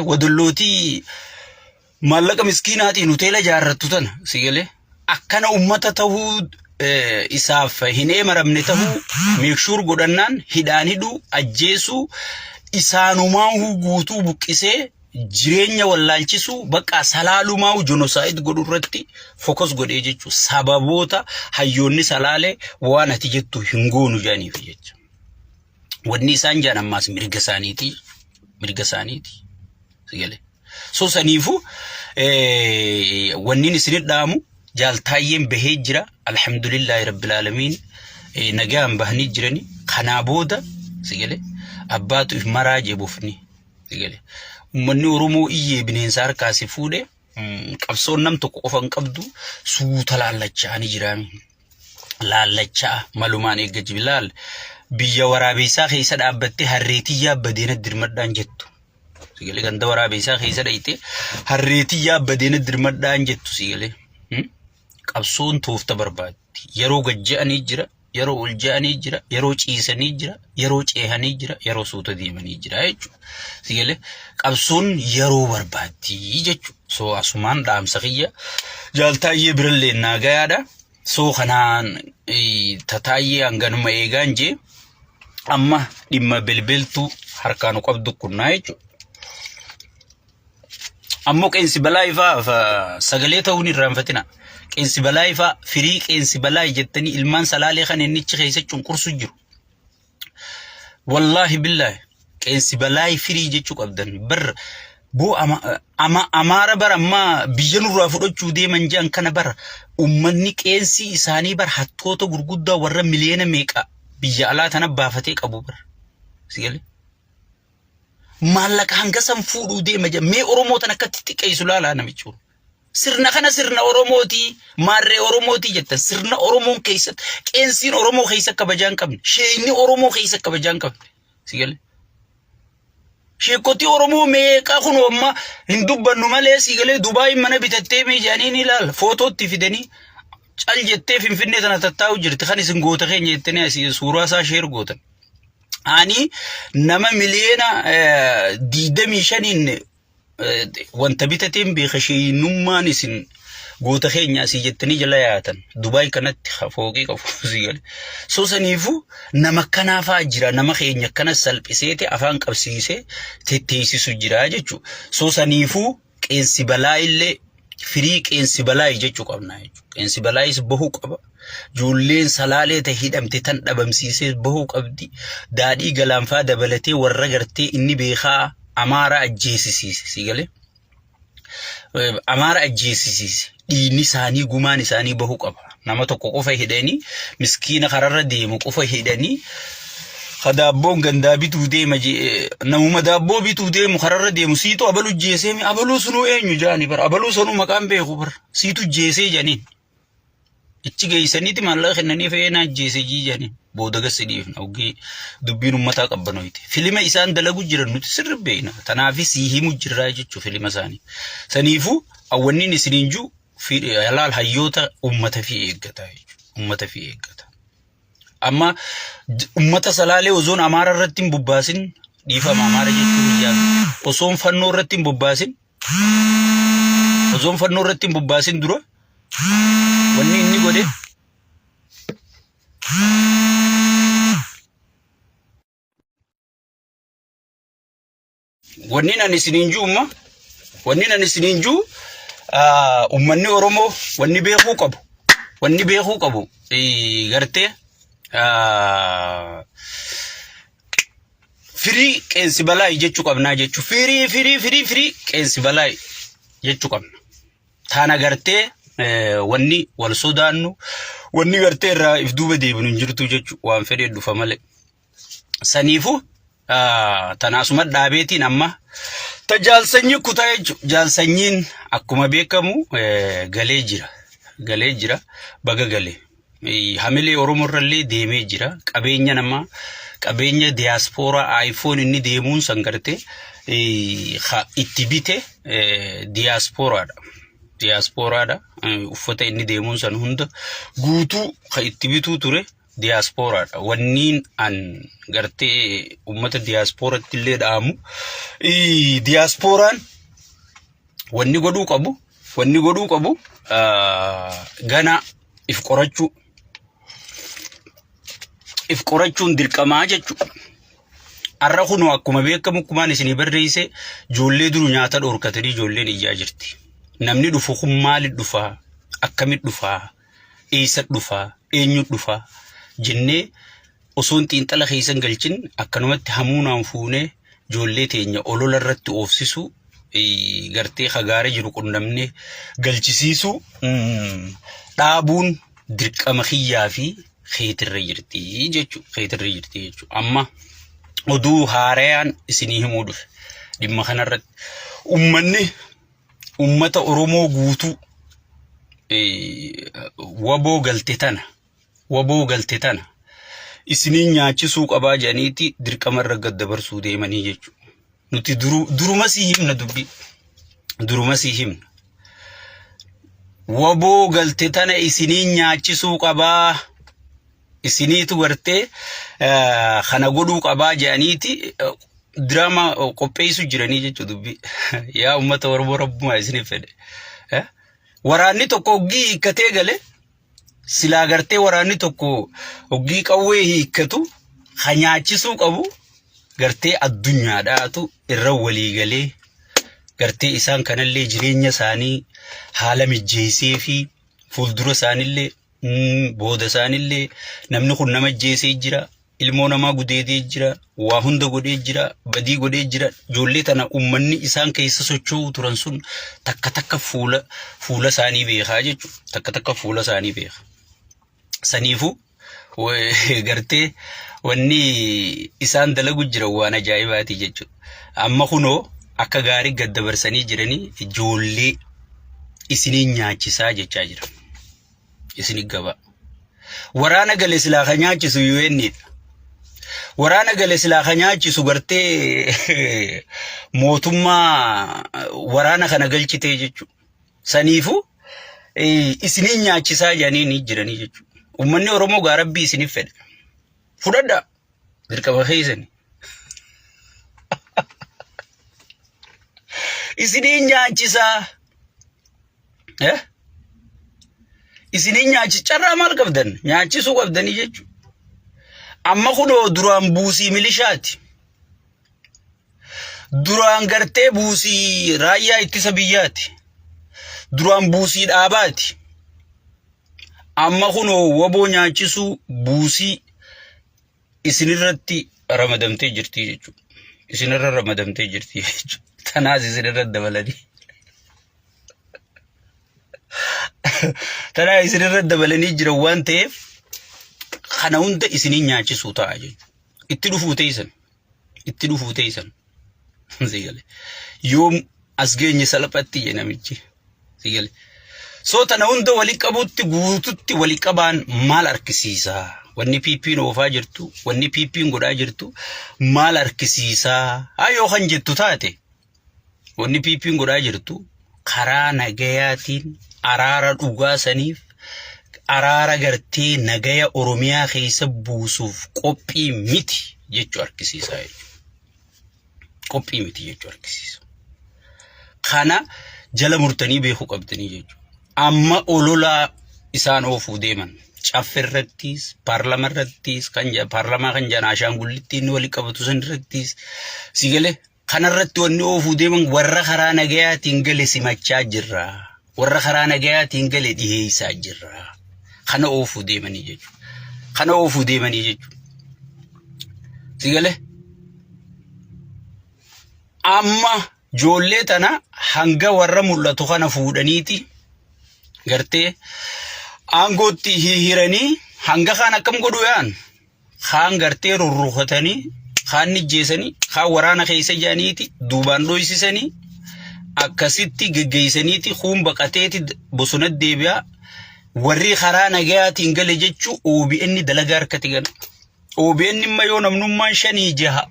Wadollootii maallaqa miskiinaatiin hoteela ijaarrattu tana si galee akkana ummata tahuu isaaf hin eemaramne tahuu meekshuur godhannaan hidhaan hidhuu ajjeesuu isaanumaa guutuu buqqisee jireenya wallaalchisuu bakka salaalumaa jonosaayid godhu irratti fokus godhee jechuudha. Sababoota hayyoonni salaalee waan ati jettu hin goonu jedhaniif jecha. Wanni isaan jedhan ammaas mirga isaaniiti. Mirga isaaniiti. Sigale. So saniifu wanni isin dhaamu jaaltaayyeen bahee jira. Alhamdulillaahi rabbil aalamiin nagaan bahanii jirani. Kanaa booda sigale abbaatu if maraa jebufni. Sigale. Uummanni Oromoo iyyee bineensa harkaa si fuudhe qabsoon nam tokko qofa hin qabdu suuta laallachaa ni jiraami. Laallachaa malumaan eegga jibilaal biyya waraabeessaa keessa dhaabbattee harreetii yaabbadeena dirmadhaan jettu. Sigalee ganda waraabeessaa keessa dhayitee harreetii yaabbadeena dirmadhaan jettu sigalee. Qabsoon toofta barbaaddi. Yeroo gad je'anii jira, yeroo ol je'anii jira, yeroo ciisanii jira, yeroo ceehanii jira, yeroo suuta deemanii jira jechuudha. Sigalee qabsoon yeroo barbaaddi jechuudha. So asumaan dhaamsa kiyya jaaltaayyee birallee naa gayaadha. So kanaan tataayyee hanganuma eegaan jee amma dhimma bilbiltuu harkaan qabdu kunnaa jechuudha. Ammoo qeensi balaa ifaa sagalee ta'uun irraanfatina. Qeensi balaa ifaa firii qeensi balaa jettanii ilmaan salaalee kan innichi keessa cunqursu jiru. Wallaahi billaahi qeensi balaa firii jechuu qabdan bar boo ama ama amaara bara ammaa biyya nurraa fudhachuu deeman jedhan kana bara ummanni qeensii isaanii bar hattoota gurguddaa warra miliyoona meeqa biyya alaa tana baafatee qabu bar. Sigalee. Maallaqa hanga san fuudhuu deema jedha. Mee Oromoo tan akkatti xiqqeessu laalaa namichi kun. Sirna kana sirna Oromootii maarree Oromootii jettan sirna Oromoon keessatti qeensiin Oromoo keessa kabajaa hin qabne sheeyni Oromoo keessa kabajaa hin qabne. Si galee? Sheekotii Oromoo meeqa kun amma hin dubbannu malee si galee Dubaayin mana bitattee mee jedhanii ni ilaala footootti fidanii cal jettee Finfinnee tana tattaa'u jirti kan isin goota keenya jettanii asii suuraa isaa sheer gootan. Ani nama miliyoona 25n wanta bitateen beeka sheeynummaan isin goota keenya asii jettanii jala yaatan Dubaay kanatti fooqii qabu sii gale. So saniifuu nama akkanaa fa'aa jira nama keenya akkana salphiseeti afaan qabsiisee tetteessisu jira jechuudha. So saniifuu qeensi balaa illee firii qeensi balaayi jechuu qabna jechuudha. Qeensi balaayis bahuu qaba. Ijoolleen salaalee ta'e hidhamte tan dhabamsiisee bahuu qabdi. Daadhii galaanfaa dabalatee warra gartee inni beekaa Amaara ajjeesisiise si galee. Amaara ajjeesisiise. Dhiigni isaanii gumaan isaanii bahuu qaba. Nama tokko qofa hidhanii miskiina kararra deemu qofa hidhanii ka daabboon gandaa bituu deema namuma daabboo bituu deemu kararra deemu siitu abalu jeesee mi abaluu sunuu eenyu jaani bara abaluu sanuu maqaan beeku bara siitu jeesee janiin ichi geessaniiti maallaqa kennanii fe'ee naa jeesee jii janiin booda gassi dhiifna oggii dubbiin ummataa qabbanoyte filima isaan dalagu jiran nuti sirri beekna tanaafi sii himu jirraa jechuu filima isaanii saniifuu awwanniin isiniin juu halaal hayyoota ummata fi eeggata jechuudha ummata fi eeggata. Amma ummata salaalee osoon amaara irratti hin bobbaasin dhiifama amaara jechuun biyyaa osoon fannoo irratti hin bobbaasin osoon fannoo irratti hin bobbaasin dura wanni inni godhe Wanni ani isiniin jiru immoo wanni ani isiniin jiru uummanni Oromoo wanni beekuu qabu wanni beekuu qabu gartee firii qeensi balaayi jechuu qabnaa jechuu firii firii firii firii qeensi balaayi jechuu qabna. Taana gartee wanni wal sodaannu wanni gartee irraa if duuba deebinu hin jirtu jechuu waan fedhee dhufa malee. Saniifu tanaasuma dhaabeetiin amma ta jaalsanyii kutaa jechuudha. Jaalsanyiin akkuma beekamu galee jira. Galee jira. Baga galee. Hamilee Oromoo irrallee deemee jira. Qabeenya namaa qabeenya diyaaspooraa iPhone inni deemuun san gartee itti bite diyaaspooraadha. Diyaaspooraadha. Uffata inni deemuun san hunda guutuu ka itti bituu ture. diyaaspooraadha. Wanniin an gartee ummata diyaaspooratti illee dhaamu diyaaspooraan wanni godhuu qabu wanni godhuu qabu gana if qorachuu if qorachuun dirqamaa jechuudha. Har'a kunoo akkuma beekamu akkumaan isinii barreesse ijoollee duru nyaata dhoorkatanii ijoolleen iyyaa jirti. Namni dhufu kun maaliif dhufaa? Akkamitti dhufaa? Eessa dhufaa? Eenyu dhufaa? Jennee osoo hin xiinxala keessa hin galchin akkanumatti hamuunaan fuunee ijoollee teenya olola irratti oofsisuu gartee hagaara jiru qunnamnee galchisiisuu dhaabuun dirqama kiyyaa fi keetirra jirti jechuudha. Keetirra jirti jechuudha. Amma oduu haarayaan isinii himuu dhufe dhimma kanarratti ummanni ummata Oromoo guutuu waboo galte tana waboo galte tana isiniin nyaachisuu qabaa jedhaniiti dirqama irra gad dabarsuu deemanii jechuudha. Nuti duruma sii himna dubbii. Duruma sii himna. Waboo galte tana isiniin nyaachisuu qabaa. Isiniitu gartee kana godhuu qabaa jedhaniiti diraamaa qopheessu jiranii jechuudha dubbii. Yaa uummata Oromoo rabbumaa isiniif fedhe. Waraanni tokko hoggii hiikkatee gale silaa gartee waraanni tokko hoggii qawwee hiikkatu ka nyaachisuu qabu gartee addunyaadhaatu irra walii galee gartee isaan kanallee jireenya isaanii haala mijjeessee fi fuuldura isaanillee booda isaanillee namni kun nama ajjeesee jira ilmoo namaa gudeedee jira, waa hunda godhee jira, badii godhee jira. Ijoollee tana uummanni isaan keessa socho'uu turan sun takka takka fuula fuula isaanii beekaa jechuudha. Takka takka fuula isaanii beeka. Saniifuu gartee wanni isaan dalagu jiran waan ajaa'ibaati jechuudha. Amma kunoo akka gaarii gad dabarsanii jiranii ijoollee isiniin nyaachisaa jechaa jira. Isin gabaa. Waraana gale silaa ka nyaachisu UN dha. Waraana gale silaa ka nyaachisu gartee mootummaa waraana kana galchitee jechuudha. Saniifuu isiniin nyaachisaa jedhanii ni jiranii jechuudha. Uummanni Oromoo gaa rabbii isiniif fedha. Fudhadhaa dirqama keessani. Isiniin nyaachisaa. Eh? Isiniin nyaachi carraa maal qabdan? Nyaachisuu qabdanii jechuudha. Amma kunoo duraan buusii milishaati. Duraan gartee buusii raayyaa ittisa biyyaati. Duraan buusii dhaabaati. Amma kunoo waboo nyaachisuu buusii isinirratti ramadamtee jirti jechuudha. Isinirra ramadamtee jirti jechuudha. Tanaas isinirra dabalanii. Tanaa isinirra dabalanii jiran waan ta'eef kana hunda isiniin nyaachisuu ta'a jechuudha. Itti dhufuu teessan. Itti dhufuu teessan. Sigale. Yoom as geenye salphatti jedhe namichi. Sigale. So tana hunda wali qabutti guututti wali qabaan maal argisiisa? Wanni PP'n oofaa jirtu, wanni PP'n godhaa jirtu maal argisiisa? Haa yoo kan jettu taate Wanni PP'n godhaa jirtu karaa nagayaatiin araara dhugaa saniif araara gartee nagaya Oromiyaa keessa buusuuf qophii miti jechuu argisiisaa jechuudha. Qophii miti jechuu argisiisa. Kana jala murtanii beekuu qabdanii jechuudha. Amma ololaa isaan oofuu deeman caffe irrattis paarlama irrattis kan paarlamaa kan jedhan ashaangullitti inni wali qabatu san irrattis si galee Kanarratti wanni oofuu deeman warra karaa nagayaatiin gale simachaa jirra. Warra karaa nagayaatiin gale dhiheessaa jirra. Kana oofuu deemanii jechuudha. Kana oofuu deemanii jechuudha. Si galee? Amma ijoollee tana hanga warra mul'atu kana fuudhaniiti gartee aangootti hihiranii hanga kaan akkam godhu yaa'an? Kaan gartee rurrukatanii, kaan ni jeesanii, kaan waraana keessa jedhaniiti duubaan dhoysisanii akkasitti geggeessaniiti kuun baqateeti bosona deebi'a. Warri karaa nagayaatiin gale jechuu OBN dalagaa harkatti gala. OBN imma yoo namnummaan shanii jaha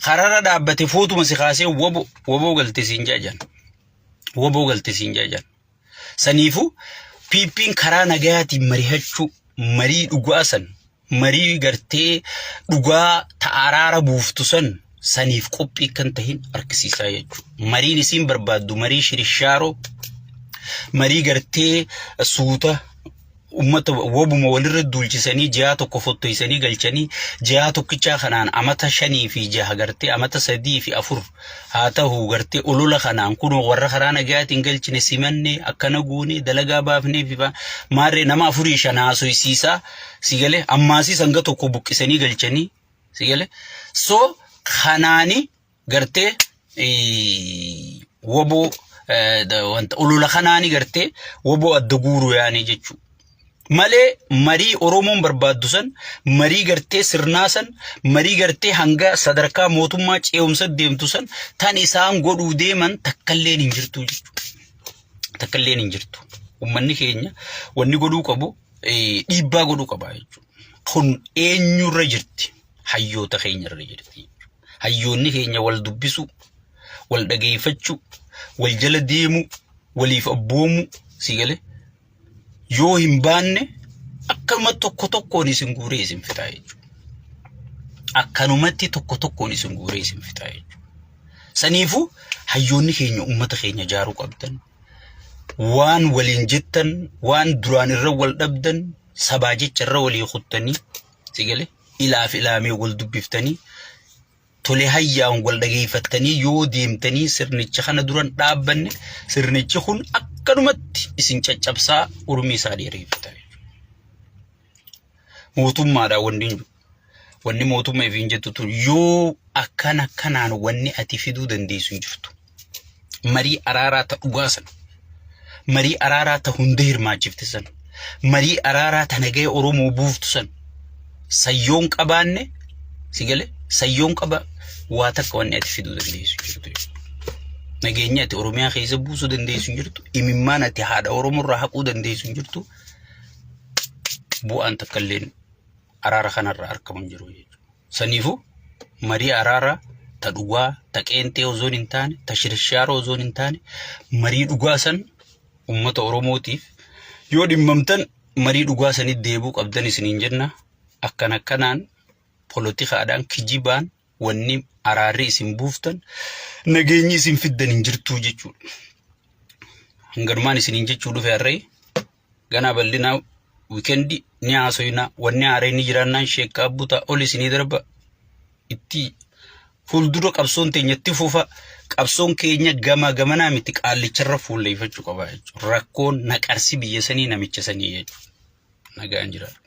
kararra dhaabbate footuma si kaasee wabo waboo galte siin jajan. Waboo galte siin jajan. Saniifuu PP'n karaa nagayaatiin marihachuu marii dhugaa san Marii gartee dhugaa ta araara buuftu san saniif qophii kan tahin argisiisaa jechuudha. Mariin isiin barbaaddu marii shirishaaroo, marii gartee suuta ummata wobuma walirra duulchisanii ji'a tokko fottoysanii galchanii ji'a tokkichaa kanaan amata 5 fi 6 gartee amata 3 fi 4 haa ta'u gartee olola kanaan kunoo warra karaa nagayaatiin galchine simanne akkana goone dalagaa baafnee fi maarree nama 4 5 haasoysiisaa si galee ammaasii sanga tokko buqqisanii galchanii si galee so kanaani gartee woboo wanta olola kanaani gartee woboo adda guuruu yaanii jechuudha. Malee marii Oromoon barbaaddu san marii gartee sirnaa san marii gartee hanga sadarkaa mootummaa ce'umsa deemtu san tan isaan godhuu deeman takkalleen hin jirtu jechuudha. Takkalleen hin jirtu. Uummanni keenya wanni godhuu qabu dhiibbaa godhuu qaba jechuudha. Kun eenyurra jirti? Hayyoota keenyarra jirti. Hayyoonni keenya wal dubbisuu, wal dhageeffachuu, wal jala deemuu, waliif abboomuu si galee yoo hin baanne akkanuma tokko tokkoon isin guuree isin fixaa jechuudha. Akkanumatti tokko tokkoon isin guuree isin fixaa jechuudha. Saniifuu hayyoonni keenya uummata keenya ijaaruu qabdan. Waan waliin jettan, waan duraan irra wal dhabdan, sabaa jecha irra walii kuttanii si galee ilaaf ilaamee wal dubbiftanii tole hayyaan wal dhageeffattanii yoo deemtanii sirnicha kana duran dhaabbanne sirnichi kun akkanumatti isin caccabsaa urmii isaa dheereeffata jechuudha. Mootummaadha wanni hin jiru. Wanni mootummaa ifiin jettu tun yoo akkana akkanaan wanni ati fiduu dandeessu hin jirtu. Marii araaraa ta dhugaa sana. Marii araaraa ta hunda hirmaachifte sana. Marii araaraa ta nagaya Oromoo buuftu sana. Sayyoon qabaanne si gale sayyoon qaba waa takka wanni ati fiduu dandeessu hin jirtu. Nageenya ati Oromiyaa keessa buusuu dandeessu hin jirtu. Imimmaan ati haadha Oromoo irraa haquu dandeessu hin jirtu. Bu'aan takka illeen araara kanarraa argamu hin jiru jechuudha. Saniifuu marii araaraa ta dhugaa ta qeenxee osoon hin taane ta shirshaaroo osoon hin taane marii dhugaa san uummata Oromootiif yoo dhimmamtan marii dhugaa sanitti deebi'uu qabdan isiniin jenna. Akkan akkanaan polotikaadhaan kijibaan wanni araarri isin buuftan nageenyi isin fiddan hin jirtuu jechuudha. Hanganumaan isiniin jechuu dhufe harree ganaa bal'inaa wikendi ni haasoyna wanni haaree ni jiraannaan sheekkaa butaa ol isinii darba itti fuuldura qabsoon teenya itti fufa qabsoon keenya gama gamanaa miti qaallicharra fuulleeffachuu qaba jechuudha. Rakkoon naqarsi biyya sanii namicha sanii jechuudha. Nagaan jiraadha.